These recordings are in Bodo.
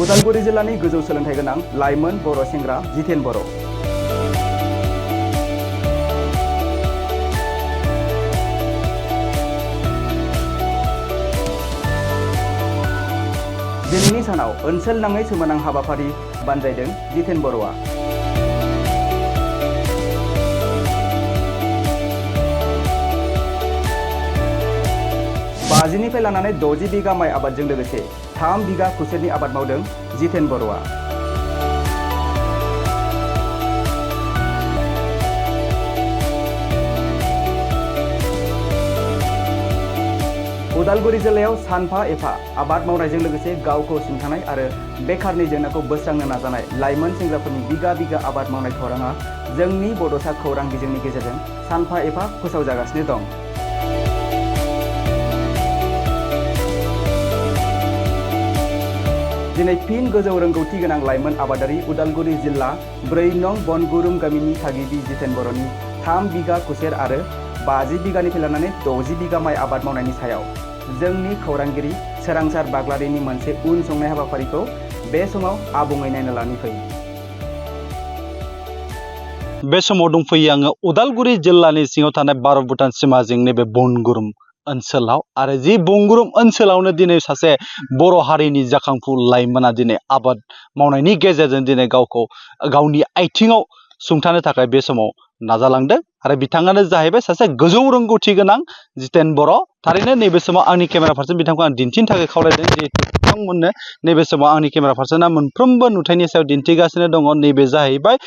उदालगुरि जिल्लानि गोजौ सोलोंथाइ गोनां लाइमोन बर' सेंग्रा जितेन बर'। दिनैनि सानाव ओनसोल नाङै सोमोनां हाबाफारि बानजायदों जितेन बर'आ। बाजिनिफ्राय लानानै 60 बिगा माइ आबादजों लोगोसे 3 बिगा खुसेरनि आबाद मावदों जितेन बर'आ। उदालगुरि जिल्लायाव सानफा एफा आबाद मावनायजों लोगोसे गावखौ सुंथानाय आरो बेखारनि जेंनाखौ बोस्रांनो नाजानाय लाइमोन सेंग्राफोरनि बिगा बिगा आबाद मावनाय खौराङा जोंनि बड'सा खौरां बिजोंनि गेजेरजों सानफा एफा फोसावजागासिनो दं। दिनै फिन गोजौ रोंगौथि गोनां लाइमोन आबादारि उदालगुरि जिल्ला 4 नं बनगुरुम गामिनि थागिबि जितेन बर'नि 3 बिगा खुसेर आरो 50 बिगानिफ्राय लानानै 60 बिगा माइ आबाद मावनायनि सायाव जोंनि खौरांगिरि सोरांसार बाग्लारिनि मोनसे उन संनाय हाबाफारिखौ बे समाव आबुङै नायना लानि फै। बे समाव दंफैयो आङो उदालगुरि जिल्लानि सिङाव थानाय भारत भुटान सिमाजों नैबे बनगुरुम ओनसोलाव आरो जि बनगुरुम ओनसोलावनो दिनै सासे बर' हारिनि जाखांफु लाइमोना दिनै आबाद मावनायनि गेजेरजों दिनै गावनि आथिङाव सुंथानो थाखाय बे समाव नाजालांदों आरो बिथाङानो जाहैबाय सासे गोजौ रोंगौथि गोनां जितेन बर'। थारैनो नैबे समाव आंनि केमेरा पार्सन बिथांखौ आं दिन्थिनो थाखाय खावलायदों जिहेतु बिथांमोननो नैबे समाव आंनि केमेरा पार्सना मोनफ्रोमबो नुथायनि सायाव दिन्थिगासिनो दङ। नैबे जाहैबाय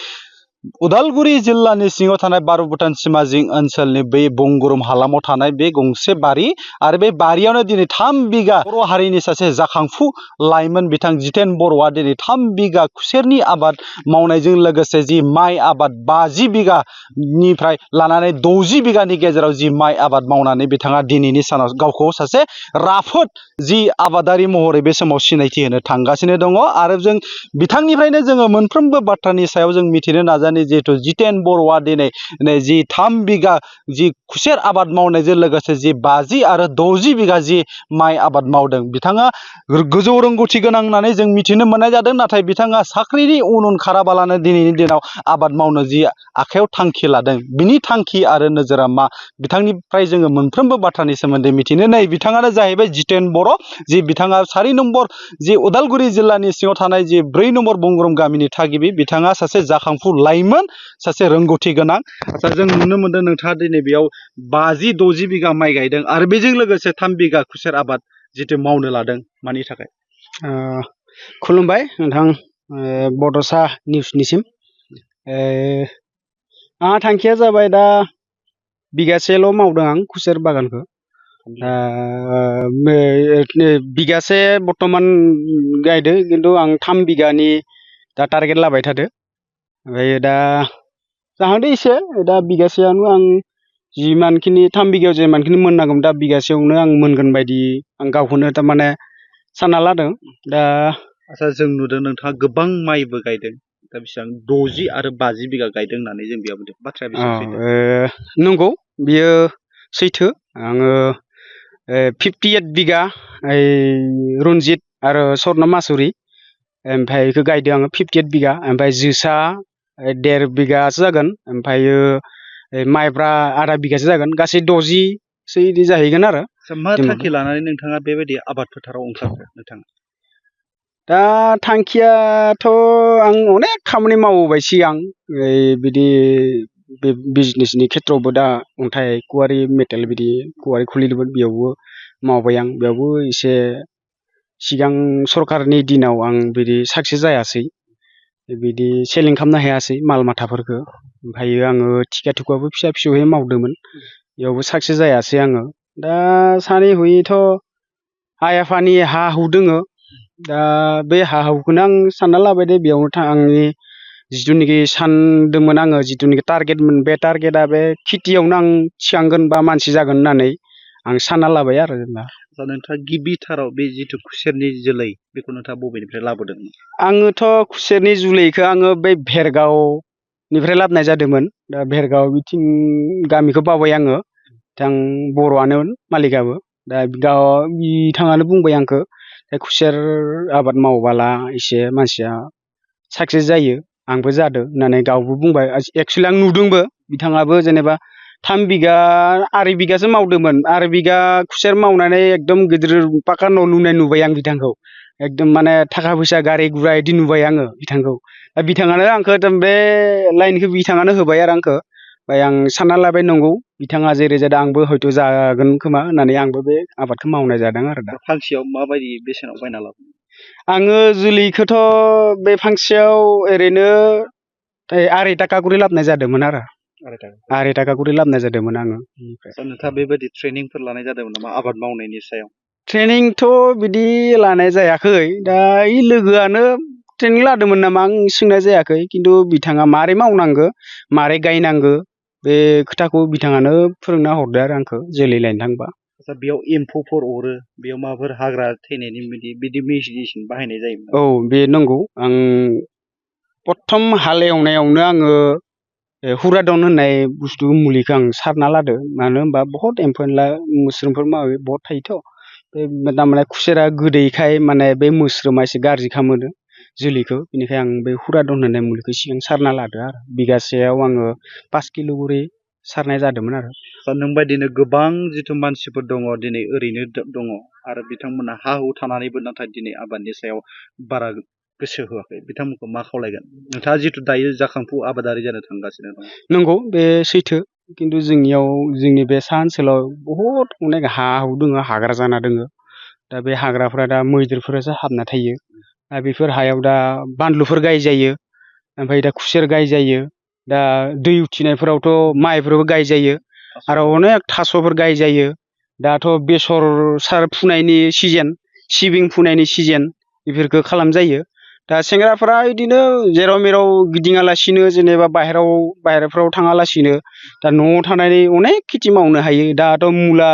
उदालगुरि जिल्लानि सिङाव थानाय भारत भुटान सिमाजिं ओनसोलनि बै बनगुरुम हालामाव थानाय बे गंसे बारि आरो बे बारियावनो दिनै 3 बिगा बर' हारिनि सासे जाखांफु लाइमोन बिथां जितेन बर'आ दिनै 3 बिगा खुसेरनि आबाद मावनायजों लोगोसे जि माइ आबाद 50 बिगानिफ्राय लानानै 60 बिगानि गेजेराव जि माइ आबाद मावनानै बिथाङा दिनैनि सानाव गावखौ सासे राफोद जि आबादारि महरै बे समाव सिनायथि होनो थांगासिनो दङ आरो जों बिथांनिफ्रायनो जोङो मोनफ्रोमबो बाथ्रानि सायाव जों मिथिनो नाजायो। जिहेतु जितेन बर'आ दिनै जि 3 बिगा जि खुसेर आबाद मावनायजों लोगोसे जि 50 आरो 60 बिगा जि माइ आबाद मावदों बिथाङा गोजौ रोंगौथि गोनां होननानै जों मिथिनो मोननाय जादों। नाथाय बिथाङा साख्रिनि उन खाराबालानो दिनैनि दिनाव आबाद मावनो जि आखायाव थांखि लादों बिनि थांखि आरो नोजोरा मा बिथांनिफ्राय जोङो मोनफ्रोमबो बाथ्रानि सोमोन्दै मिथिनो नै बिथाङानो जाहैबाय जितेन बर'। जि बिथाङा 4 नम्बर जि उदालगुरि जिल्लानि सिङाव थानाय जि 4 नम्बर बनगुरुम गामिनि थागिबि बिथाङा सासे जाखांफु लाइमोन सासे रोंगौथि गोनां। जों नुनो मोनदों नोंथाङा दिनै बेयाव 50-60 बिगा माइ गायदों आरो बेजों लोगोसे 3 बिगा खुसेर आबाद जितु मावनो लादों मानि थाखाय? खुलुमबाय नोंथां बड'सा निउसनिसिम। आंहा थांखिया जाबाय दा बिगासेल' मावदों आं खुसेर बागानखौ। बिगासे बर्तमान गायदो खिन्थु आं 3 बिगानि दा टारगेट लाबाय थादो। ओमफ्राय दा जाहांदो एसे दा बिगासेयावनो आं जिमानखिनि 3 बिगायाव जिमानखिनि मोननांगौमोन दा बिगासेयावनो आं मोनगोन बायदि आं गावखौनो थारमाने सानना लादों। दा आदसा जों नुदों नोंथाङा गोबां माइबो गायदों दा बेसेबां 60 आरो 50 बिगा गायदों होननानै जों बेयाव बाथ्राया बेसेबां सैथो? नंगौ बियो सैथो। आङो 58 बिगा रन्जित आरो स्वर्न मासुरि ओमफ्राय बेखौ गायदों आङो 58 बिगा। ओमफ्राय जोसा 1.5 बिगासो जागोन। ओमफ्रायो माइब्रा आधा बिगासो जागोन। गासै 60सो इदि जाहैगोन आरो। मा थांखि लानानै नोंथाङा बेबायदि आबाद फोथाराव ओंखारखो नोंथाङा? दा थांखियाथ' आं अनेक खामानि मावबोबाय सिगां बिदि बिजनेसनि खेथ्रआवबो दा अन्थाइ कुवारि मेटेल बिदि कुवारि खुलिदोंमोन बेयावबो मावबाय आं। बेयावबो एसे सिगां सरकारनि दिनाव आं बिदि साक्सेस जायासै बिदि सेलिं खालामनो हायासै माल माथाफोरखौ। ओमफ्रायो आङो थिखा थुखाबो फिसा फिसौहै मावदोंमोन बेयावबो साक्सेस जायासै आङो। दा सानै हयैथ' आइ आफानि हा हु दोङो। दा बे हा हुखौनो आं सानना लाबाय दे बेयावनो आंनि जिथुनिखि सानदोंमोन आङो जिथुनिखि टारगेटमोन बे टारगेटआ बे खेथियावनो आं थिखांगोन बा मानसि जागोन होननानै आं सानना लाबाय आरो जेनेबा। नोंथाङा गिबिथाराव बे जिथु खुसेरनि जोलै बेखौ नोंथाङा बबेनिफ्राय लाबोदोंमोन? आङोथ' खुसेरनि जोलैखौ आङो बै भेरगावनिफ्राय लाबोनाय जादोंमोन। दा भेरगाव बिथिं गामिखौ बावबाय आङो। बिथां बर'आनो मालिकआबो दा बिथाङानो बुंबाय आंखौ बे खुसेर आबाद मावबाला एसे मानसिया साक्सेस जायो आंबो जादों होननानै गावबो बुंबाय एक्सुवेलि आं नुदोंबो बिथाङाबो जेनेबा 3 बिगा 2.5 बिगासो मावदोंमोन 2.5 बिगा खुसेर मावनानै एकदम गिदिर पाका न' लुनाय नुबाय आं बिथांखौ एकदम माने थाखा फैसा गारि गुरा इदि नुबाय आङो बिथांखौ दा बिथाङानो आंखौ बे लाइनखौ बिथाङानो होबाय आरो आंखौ ओमफ्राय आं सानना लाबाय नंगौ बिथाङा जेरै जादों आंबो हयथ' जागोन खोमा होननानै आंबो बे आबादखौ मावनाय जादों आरो दा फांसेयाव माबायदि बेसेनाव बायना लाबोयो आङो जोलैखौथ' बे फांसेयाव ओरैनो 2.5 थाखा करि लाबोनाय जादोंमोन आरो 2.5 थाखा करि लाबोनाय जादोंमोन आङो नोंथाङा बेबायदि ट्रेनिंफोर लानाय जादोंमोन नामा आबाद मावनायनि सायाव ट्रेनिंथ' बिदि लानाय जायाखै दा इ लोगोआनो ट्रेनिं लादोंमोन नामा आं सोंनाय जायाखै खिन्थु बिथाङा मारै मावनांगौ मारै गायनांगौ बे खोथाखौ बिथाङानो फोरोंना हरदो आरो आंखौ जोलै लायनो थांबा बेयाव एम्फौफोर अरो बेयाव माबाफोर हाग्रा थैनायनि बिदि मेडिसिन बाहायनाय जायोमोन औ बे नंगौ आं प्रथम हाल एवनायावनो आङो हुरादन होननाय बुस्थु मुलिखौ आं सारना लादो मानो होनबा बहुत एम्फौ एनला मोस्रोमफोर माबा बहुत थायोथ' बे थारमाने खुसेरा गोदैखाय माने बे मोस्रोमा एसे गाज्रि खालामो जोलैखौ बेनिखाय आं बे हुरादन होननाय मुलिखौ सिगां सारना लादो आरो बिगासेयाव आङो 5 किल' करि सारनाय जादोंमोन आरो नों बायदिनो गोबां जिथु मानसिफोर दङ दिनै ओरैनो दङ आरो बिथांमोना हा हु थानानैबो नाथाय दिनै आबादनि सायाव बारा गोसो होआखै बिथांमोनखौ मा खावलायगोन नोंथाङा जिथु दायो जाखांफु आबादारि जानो थांगासिनो दङ नंगौ बे सैथो खिन्थु जोंनियाव जोंनि बे सा ओनसोलाव बहुत अनेक हा हु दङ हाग्रा जाना दङ दा बे हाग्राफ्रा दा मैदेरफोरासो हाबना थायो दा बेफोर हायाव दा बानलुफोर गायजायो ओमफ्राय दा खुसेर गायजायो दा दै उथिनायफोरावथ' माइफोरबो गायजायो आरो अनेक थास'फोर गायजायो दाथ' बेसर सार फुनायनि सिजेन सिबिं फुनायनि सिजेन बेफोरखौ खालामजायो दा सेंग्राफोरा बिदिनो जेराव मेराव गिदिङालासिनो जेनेबा बाहेराफ्राव थाङालासिनो दा न'आव थानानै अनेक खेथि मावनो हायो दाथ' मुला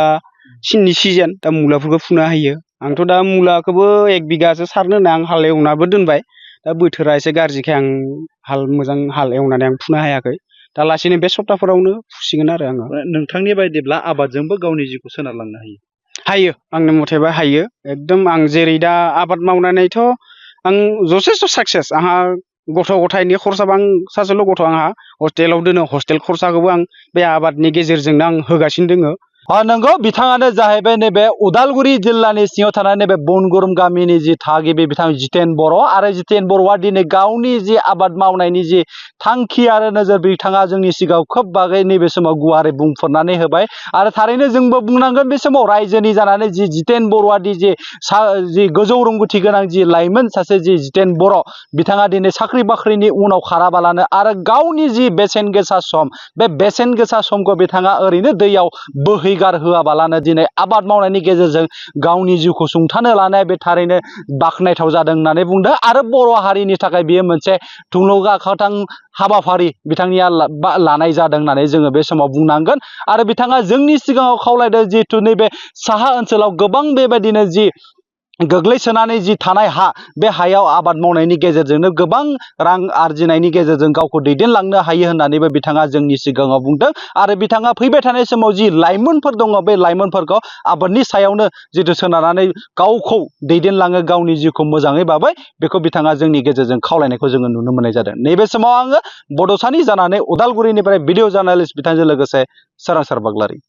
सिननि सिजेन दा मुलाफोरखौ फुनो हायो आंथ' दा मुलाखौबो 1 बिगासो सारनो होनना आं हाल एवनाबो दोनबाय दा बोथोरा एसे गाज्रिखाय आं मोजां हाल एवनानै आं फुनो हायाखै दा लासैनो बे सप्ताफोरावनो फुसिगोन आरो आङो नोंथांनि बायदिब्ला आबादजोंबो गावनि जिउखौ सोनारलांनो हायो आंनि मथेबा हायो एकदम आं जेरै दा आबाद मावनानैथ' आं जथेस्थ' साक्सेस आंहा गथ' गथायनि खरसाबो आं सासेल' गथ' आंहा हस्टेलाव दोनो हस्टेल खरसाखौबो आं बे आबादनि गेजेरजोंनो आं होगासिनो दोङो नंगौ बिथाङानो जाहैबाय नैबे उदालगुरि जिल्लानि सिङाव थानाय नैबे बनगुरुम गामिनि जि थागिबि बिथां जितेन बर' आरो जितेन बर'आ दिनै गावनि जि आबाद मावनायनि जि थांखि आरो नोजोर बिथाङा जोंनि सिगाङाव खोब बागै नैबे समाव गुवारै बुंफोरनानै होबाय आरो थारैनो जोंबो बुंनांगोन बे समाव रायजोनि जानानै जि जितेन बर'आ जि गोजौ रोंगौथि गोनां जि लाइमोन सासे जि जितेन बर' बिथाङा दिनै साख्रि बाख्रिनि उनाव खाराबालानो आरो गावनि जि बेसेन गोसा सम बे बेसेन गोसा समखौ बिथाङा ओरैनो दैयाव बोहैगार होआबालानो दिनै आबाद मावनायनि गेजेरजों गावनि जिउखौ सुंथानो लानाया बे थारैनो बाख्नायथाव जादों होननानै बुंदों आरो बर' हारिनि थाखाय बियो मोनसे थुलुंगाखां हाबाफारि बिथांनिया लानाय जादों होननानै जोङो बे समाव बुंनांगोन आरो बिथाङा जोंनि सिगाङाव खावलायदों जिहेथु नैबे साहा ओनसोलाव गोबां बेबायदिनो जि गोग्लैसोनानै जि थानाय हा बे हायाव आबाद मावनायनि गेजेरजोंनो गोबां रां आरजिनायनि गेजेरजों गावखौ दैदेनलांनो हायो होननानैबो बिथाङा जोंनि सिगाङाव बुंदों आरो बिथाङा फैबाय थानाय समाव जि लाइमोनफोर दङ बे लाइमोनफोरखौ आबादनि सायावनो जिथु सोनारनानै गावखौ दैदेनलाङो गावनि जिउखौ मोजाङै बाबै बेखौ बिथाङा जोंनि गेजेरजों खावलायनायखौ जोङो नुनो मोननाय जादों नैबे समाव आङो बड'सानि जानानै उदालगुरिनिफ्राय भिडिअ जार्नालिस्ट बिथांजों लोगोसे सोरांसार बाग्लारि